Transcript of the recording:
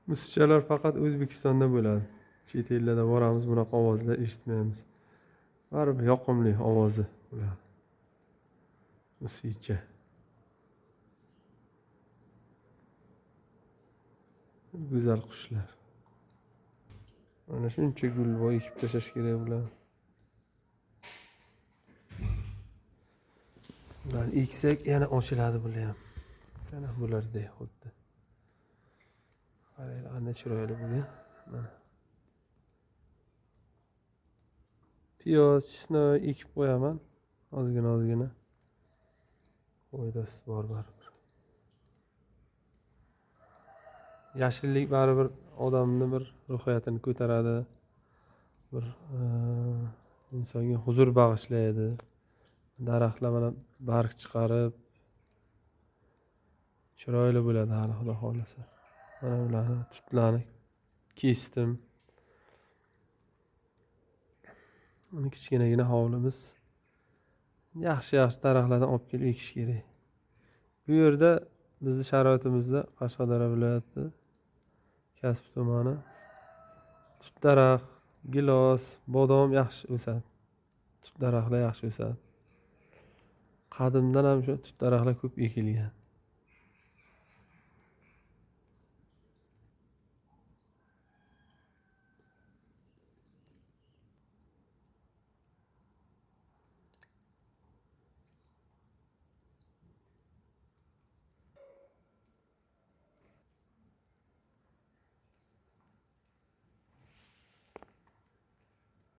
Musichalar faqat O'zbekistonda bo'ladi. Chet ellarda boramiz, bunaqa ovozlar eshitmaymiz. Baribir yoqimli ovozi ular. Musicha. Go'zal qushlar. Mana shuncha gul bor, ekib tashlash kerak bular. Bularni eksak yana ochiladi bular ham. Yana bulardek xuddi. Qaranglar qanday chiroyli bugun. Mana. Piyoz, chesnoy ekib qo'yaman. Ozgina ozgina. Foydasi bor baribir. Yashillik baribir odamni bir ruhiyatini ko'taradi. Bir insonga huzur bag'ishlaydi. Daraxtlar mana barg chiqarib chiroyli bo'ladi hali, Xudo xohlasa. Mana bularni tutlarni kesdim. Uni kichkinagina hovlimiz. Yaxshi-yaxshi daraxtlardan olib kelib ekish kerak. Bu yerda bizni sharoitimizda Qashqadaryo viloyati Kasbi tumani tut daraxt, gilos, bodom yaxshi o'sadi. Tut daraxtlar yaxshi o'sadi. Qadimdan ham shu tut daraxtlar ko'p ekilgan.